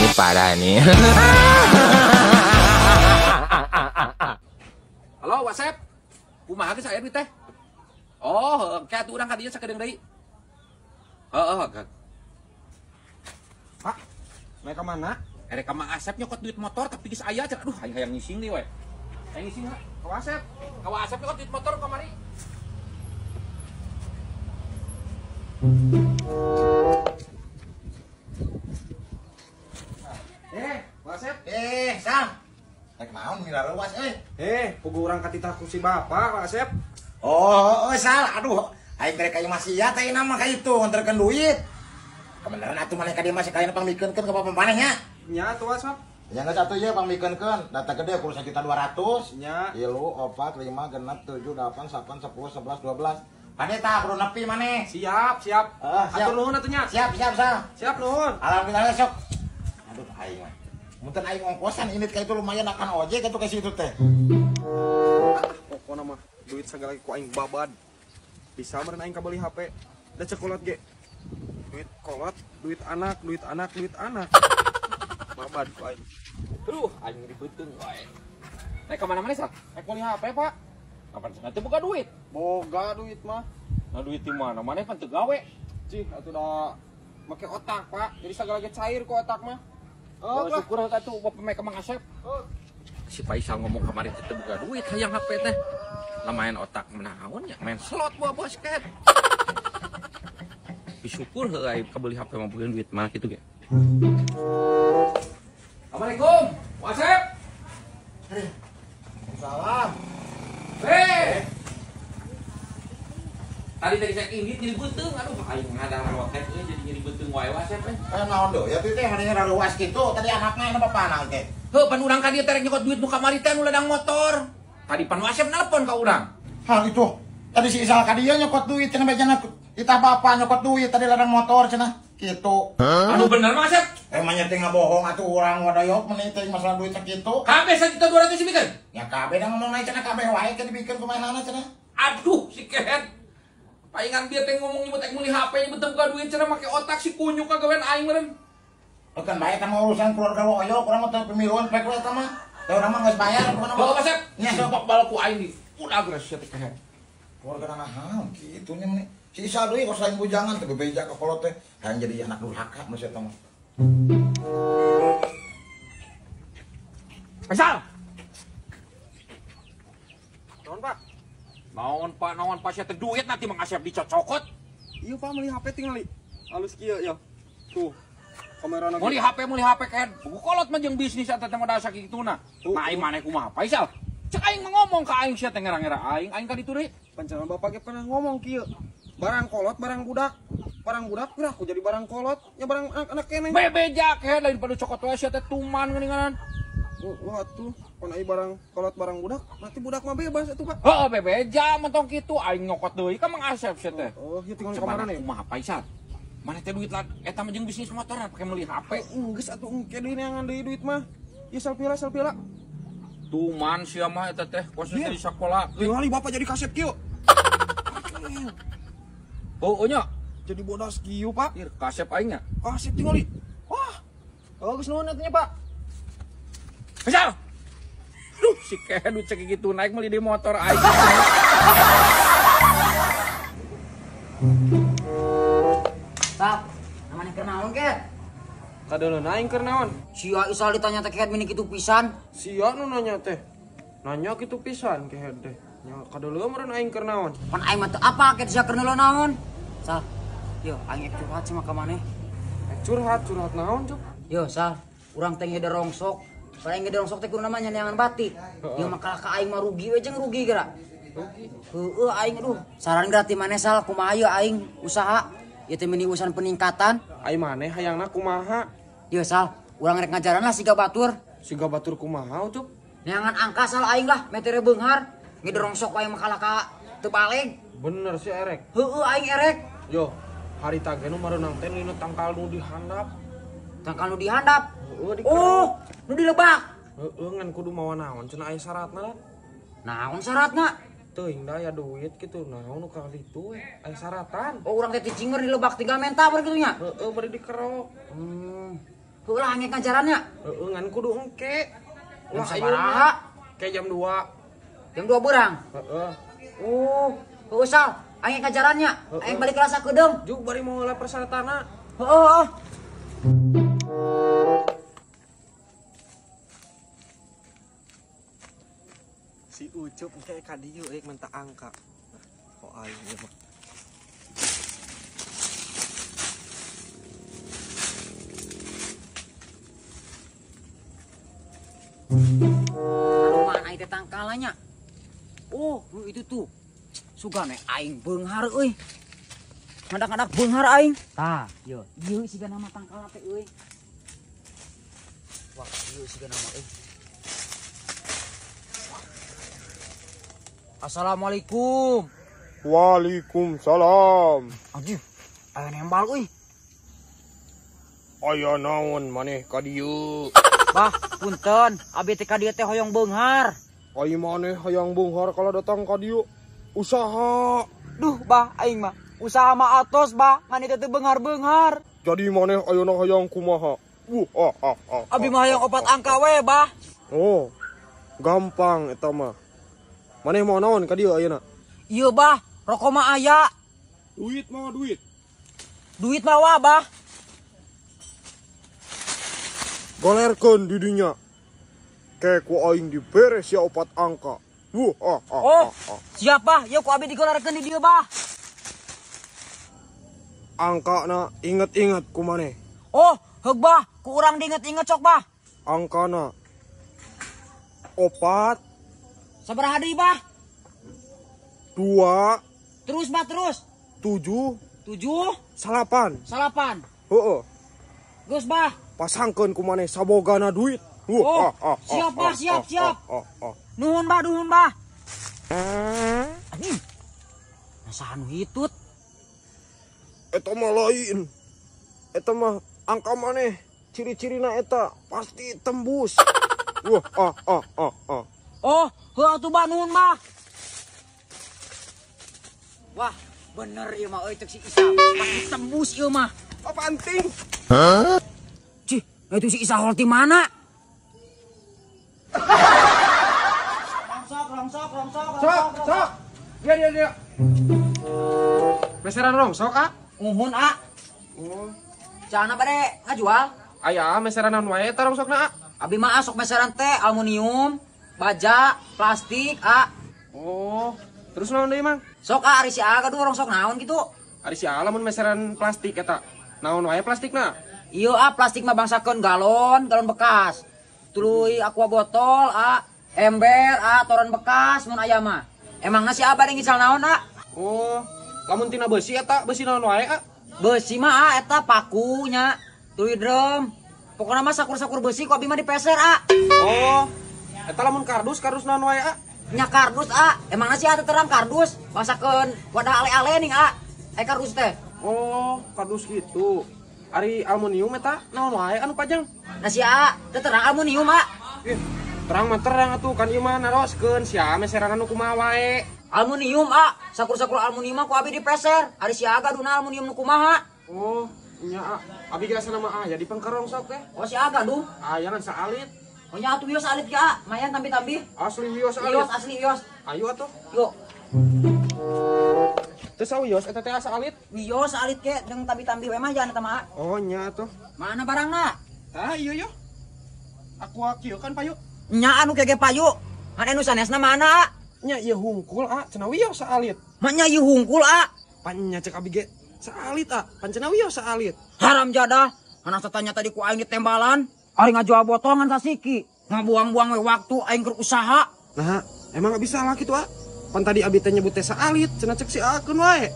Ini parah nih. Halo, WhatsApp. Kumaha geus aya duit teh? Oh, engke atuh urang ka dieu sakedeung deui. Heeh, Pak, naik ke mana? Erek ka Mang Asep nyokot duit motor tapi geus aya cenah. Aduh, aing hayang ngising deui we. Hayang ngising ha? Ka Asep. Ka Asep nyokot duit motor kamari. Asep. Sang. Rek naon mira reuas euy. Pugu urang katitah ku si bapak, Pak Asep. Oh, Sal, aduh. Aing rek ka imah sia teh nama ka itu nganterkeun duit. Kebeneran atuh maneh ka dieu mah sakalian pangmikeunkeun ka bapak maneh nya. Nya atuh Asep. Ya geus atuh ieu pangmikeunkeun, data gede kudu 1.200.000. Nya. 3, 4, 5, 6, 7, 8, 9, 10, 11, 12. Paneta kudu nepi maneh. Siap, siap. Siap. Atur nuhun atuh nya. Siap, siap, Sal. Siap nuhun. Alhamdulillah sok. Aduh aing mah. Munten aing ongkosan ini ka itu lumayan akan ojek atuh ka situ teh. Pokona mah duit sagala ku aing babad. Bisa meureun aing kabeli HP. Da cekolot ge. Duit kolot, duit anak, duit anak, duit anak. Babad ku aing. Aduh, aing ribeuteung wae. Naik ka mana-mana, Sal? Naik meuli HP, Pak. Kapan cenah teu boga duit? Boga duit mah. Nah duit di mana? Maneh pan teu gawe. Cih, atuh da make otak, Pak. Jadi sagala ge cair ku otak mah. Oh, syukur atuh bapak make Mang Asep. Si Faisal ngomong kemarin teu boga duit hayang HP teh. Lah main otak menaon ya, main slot bawa basket. Syukur heuh aing kabeli HP mah boga duit mah kitu ge. Assalamualaikum, Asep. Salam. Tadi tadi saya ini nyeri beuteung, aduh aing ngadang rotek euy jadi nyeri beuteung wae Asep eh. Naon deui ya teh maneh raruas kitu tadi anakna eta bapana teh. Heuh pan urang ka dieu teh rek nyokot duit nu kamari teh nu ladang motor. Tadi pan Asep nelpon ka urang. Hah itu. Tadi si Isal ka dieu nyokot duit cenah bejana itah bapa nyokot duit tadi ladang motor cenah kitu. Anu bener mah Asep? Emangnya teh ngabohong atuh urang wadayok meuni teh masalah duit sakitu. Kabeh 1.200.000 dibikeun? Ya kabeh da ngomong naik cenah kabeh wae ke dibikeun kumaha cenah. Aduh si kehet. Paingan dia teh ngomong nyebut ek meuli HP nyebut teu boga duit cenah make otak si kunyuk kagawean aing meureun. Bukan bae eta mah urusan keluarga woyok urang mah teu pemiluan pek we eta mah. Teh urang mah geus bayar pokona mah. Bawa Asep. Nya sok bal ku aing di. Udah geus sia teh kehet. Keluarga naon kitu nya meuni. Si Isal deui kos lain bujangan teh bebeja ka kolot teh hayang jadi anak durhaka mun sia eta mah. Faisal. Naon, Pak? Naon Pak, naon Pak sia teh duit nanti Mang Asep dicocokot. Iya Pak, meuli HP tingali. Halus kieu ya. Tuh. Kamerana. Meuli HP kehed. Buku kolot mah jeung bisnis eta teh modal sakituna. Nah aing maneh kumaha Faisal? Cek aing mah ngomong ka aing sia teh ngera-ngera aing, aing ka ditu deui. Pancana bapak ge pernah ngomong kieu. Barang kolot, barang budak. Barang budak geura aku jadi barang kolot, ya barang anak keneh. Bebeja kehed lain pada cokot wae sia teh tuman geuningan. Wah tuh, pan ai barang kolot barang budak, nanti budak mah bebas atuh Pak. Heeh, bebeja mentong kitu aing nyokot deui ka Mang Asep sia teh. Oh, ieu tinggal kamarana ya. Kumaha Faisal? Maneh teh duit lah eta mah jeung bisnis motor pake meuli HP. Geus atuh engke deui neangan deui duit mah. Ieu selfie lah, selfie lah. Tuman sia mah eta teh kos di sakola. Tingali bapak jadi kasep kieu. Oh, nya jadi bodas kieu, Pak. Ir kasep aing nya. Kasep tingali. Wah. Oh, geus nuhun atuh nya, Pak. Faisal. Duh, si kehed duit sakitu naik meuli di motor aing. Sal, namanya keur naon ket? Kadeuleu aing keur naon? Sia Isal ditanya teh kehed mini kitu pisan. Sia nu nanya teh. Nanya kitu pisan kehed teh. Nya kadeuleu meureun aing keur naon? Pan aing mah teu apa ket sia keur naon? Sal, yo aing ek curhat sama ka maneh. Ek curhat, curhat naon, Cuk? Yo Sal, urang teh ngede rongsok. Paling ngede rongsok teh kudu namanya neangan batik. Yo mah kalah ka aing mah rugi we jeung rugi geura. Rugi. Heueuh aing aduh, saran geura ti maneh Sal kumaha ye aing usaha. Ieu teh meni urusan peningkatan. Ai maneh hayangna kumaha? Yo Sal, urang rek ngajaran lah siga batur. Siga batur kumaha, Cuk? Neangan angka Sal aing lah, metere beunghar. Ngede rongsok wae mah kalah ka teu baleg. Bener sih erek. Heueuh aing erek. Yo, harita ge nu mareunang teh nu tangkal nu dihandap. Tangkal nu dihandap? Heueuh di. Oh, nu dilebak. Heueuh ngan kudu mawa naon cenah aya syaratna lah. Naon syaratna? Teuing da aya duit kitu naon nu kalitu we aya syaratan. Oh, urang teh ticinger dilebak tinggal menta bar kitu nya. Heueuh bari dikerok. Heuh lah angek ngajarannya. Heeh, ngan kudu engke. Jam sabaraha? Kayak jam 2. Jam 2 beurang. Heeh. Oh, heuh Sal, aing ngajarannya. Aing balik kelas sakedeung. Juk bari mau ngolah persyaratanna. Heeh, heeh. Si Ucup engke ka dieu euy minta angka. Kok aing ieu mah. Aduh, mana aing teh tangkalanya? Oh, itu tuh. Sugane aing beunghar euy. Ngadak-ngadak beunghar aing. Tah, ieu. Ieu siga nama tangkalna teh euy. Wah, ieu siga nama euy. Assalamualaikum. Waalaikumsalam. Anjir, aya nembal euy. Aya naon maneh ka dieu? Bah, punten, abi teh ka dieu teh hoyong beunghar. Ai maneh hayang beunghar kalau datang ka dieu. Usaha. Duh, bah, aing mah usaha mah atos, bah, ngan itu teh beunghar-beunghar. Jadi maneh ayeuna hayang kumaha? Ah, ah, ah, abi mah hayang 4 angka we, bah. Oh, gampang eta mah. Maneh mau naon ka dieu ayeuna? Ieu, bah, rokok mah aya. Duit mah duit. Duit mah wa, bah. Golerkeun di dinya. Ke ku aing diberes ya 4 angka. Wuh, ah, ah, oh, ah, ah. Siap, bah. Ieu ku abi digolerkeun di dieu, bah. Angkana inget-inget ku maneh. Oh, heug bah, ku urang diinget-inget sok, bah. Angkana 4. Sabaraha deui, bah? 2. Terus, bah, terus. 7. 7. 9. 9. Heeh. Geus, bah. Pasangkeun ku maneh sabogana duit. Wuh, oh, ah, ah, siap, ah, bah, siap, ah, siap. Ah, ah, ah. Nuhun, bah, nuhun, bah. Anjing. Masa anu hitut. Eta mah lain. Eta mah angka maneh ciri-cirina eta pasti tembus. Wah, ah, ah, ah, ah. Oh, heuh atuh bah, nuhun, bah. Wah, bener ieu mah euy cek si Isa. Pasti tembus ieu mah. Apaan ting? Hah? Cih, itu si Isa hol ti mana? Rongsok, rongsok, rongsok, sok, sok. Dia, dia, dia. Meseran rongsok, ah? Uhun, ah. Oh. Cana bade ngajual? Aya, meseran naon wae eta rongsokna, ah? Abi mah sok meseran teh aluminium, baja, plastik, ah. Oh, terus naon deui, Mang? Sok ah, ari si A gaduh rongsok naon gitu. Ari si A lamun meseran plastik eta. Naon wae plastikna? Iya, ah, plastik mah bangsakeun galon, galon bekas. Tuluy aqua botol, ah, ember, ah, toron bekas mun aya mah. Emangna si Abah ngisal naon, ah? Oh, lamun tina besi eta, besi naon wae, ah? Besi mah ah, eta pakunya, tuluy drum. Pokokna mah sakur-sakur besi ku abi mah dipeser, ah. Oh, eta lamun kardus, kardus naon wae, ah? Nya kardus, ah. Emangna si A terang kardus, bangsakeun wadah ale-ale ning, ah. Eh kardus teh. Oh, kardus gitu. Ari aluminium eta naon wae anu pajang? Nah si A, teu terang aluminium, ah. Ih, terang mah terang atuh kan ieu mah naroskeun si A meseran anu kumaha wae. Aluminium, ah. Sakur-sakur aluminium mah ku abi dipeser. Ari si A gaduna aluminium nu kumaha? Oh, nya ah. Abi geus nama ah, jadi pengkerong sok teh. Oh, si A gaduh. Aya ngan saalit. Oh nya atuh wios alit ge, ah. Mayan tambi-tambi. Asli wios alit. Wios asli wios. Ayo atuh. Yuk. Teu sawios eta teh asa alit. Wios alit ge jeung tambi-tambi we mah jangan eta mah. Oh nya atuh. Mana barangna? Tah ieu yo. Aqua kieu kan payu. Nya anu kege payu. Kan anu sanesna mana? Nya ieu hungkul ah, cenah wios saalit. Mah nya ieu hungkul ah. Pan nya cek abi ge saalit ah, pan cenah wios saalit. Haram jadah. Anak satanya tadi ku aing ditembalan. Ari ngajual botol ngan sasiki. Ngabuang-buang we waktu aing keur usaha. Nah, emang gak bisa lah kitu ah. Pan tadi abi teh nyebut teh saalit, cenah cek si akeun wae.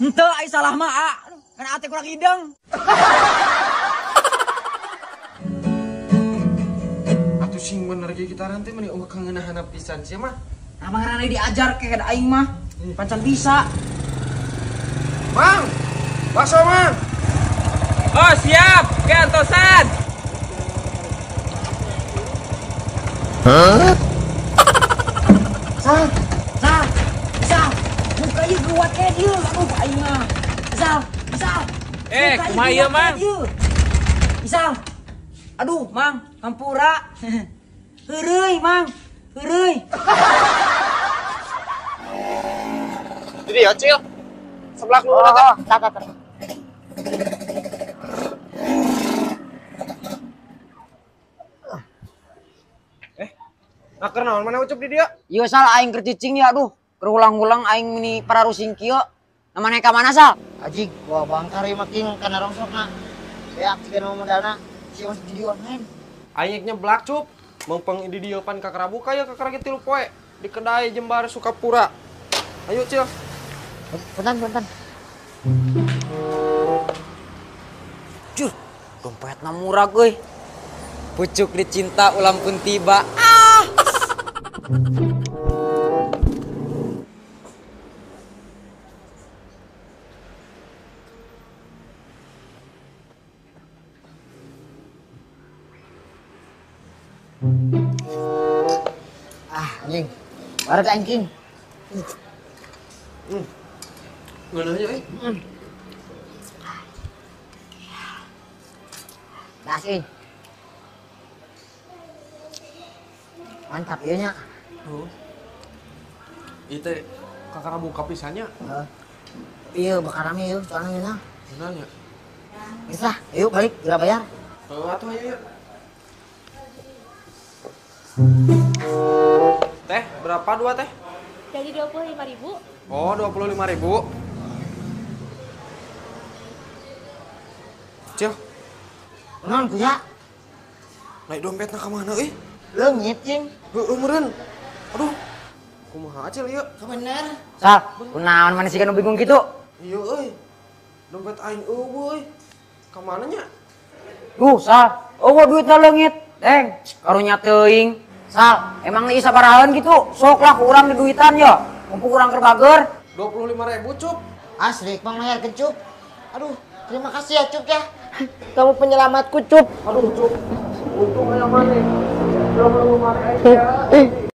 Henteu ai salah mah ah. Kan ate kurang hidung. Atuh sing bener ge gitaran teh meni eueuh kangeunahana pisan sia mah. Nah, mangarana diajar ke aing mah. Pancan bisa. Mang, bakso mang. Oh, siap. Ke antosan. Hah? Sal, Sal, Sal, buka ieu geuwat ke dieu, aduh aing mah. Sal, Sal. Eh, kumaha ieu, Mang? Sal, Aduh, Mang, hampura. Heureuy, Mang. Heureuy. Jadi ya, Cil. Sebelah lu oh, tak tak. Nah, naon mana Ucup di dia? Iya, Sal, aing keur cicing ya, aduh. Keur ulang-ulang aing meni pararusing kieu. Nah, maneh ka mana, Sal? Ajig, gua bangkar ieu mah king kana rongsokna. Beak siga nu modalna, si masuk judi online. Aing nyeblak, Cup. Mempeng di dieu pan ka Karabuka ya ka Karagi 3 poe di kedai Jembar Sukapura. Ayo, Cil. Punten, punten. Jur, dompetna murah euy. Pucuk dicinta ulam pun tiba. Ah! Ah, anjing. Wareg aing king. Ngeuneuhnya euy. Das euy. Mantap ieu nya. Heeh. Ieu teh kakara buka pisannya. Heeh. Ieu bakal rame ieu soalnya ngeunah. Ngeunah nya. Geus lah, yuk balik geura bayar. Heuh atuh ayo yuk. Teh, berapa dua teh? Jadi 25.000. Oh, 25.000. Cil. Naon kuya? Naik dompetna ka mana euy? Leungit cing. Heueuh meureun. Aduh. Kumaha Cil ieu? Bener. Sal, kunaon maneh siga nu bingung kitu? Iya euy. Dompet aing eueuh euy. Ka mana nya? Duh, Sal, eueuh duitna leungit. Deng, karunya teuing. Sal, emang ieu sabarahaeun gitu? Sok lah ku urang diduitan ya. Mumpung urang keur bager. 25.000, Cup. Asli, Bang mayarkeun, Cup. Aduh, terima kasih ya, Cup ya. Kamu penyelamatku, Cup. Aduh, Cup. Untung aya maneh. Belum maneh aing.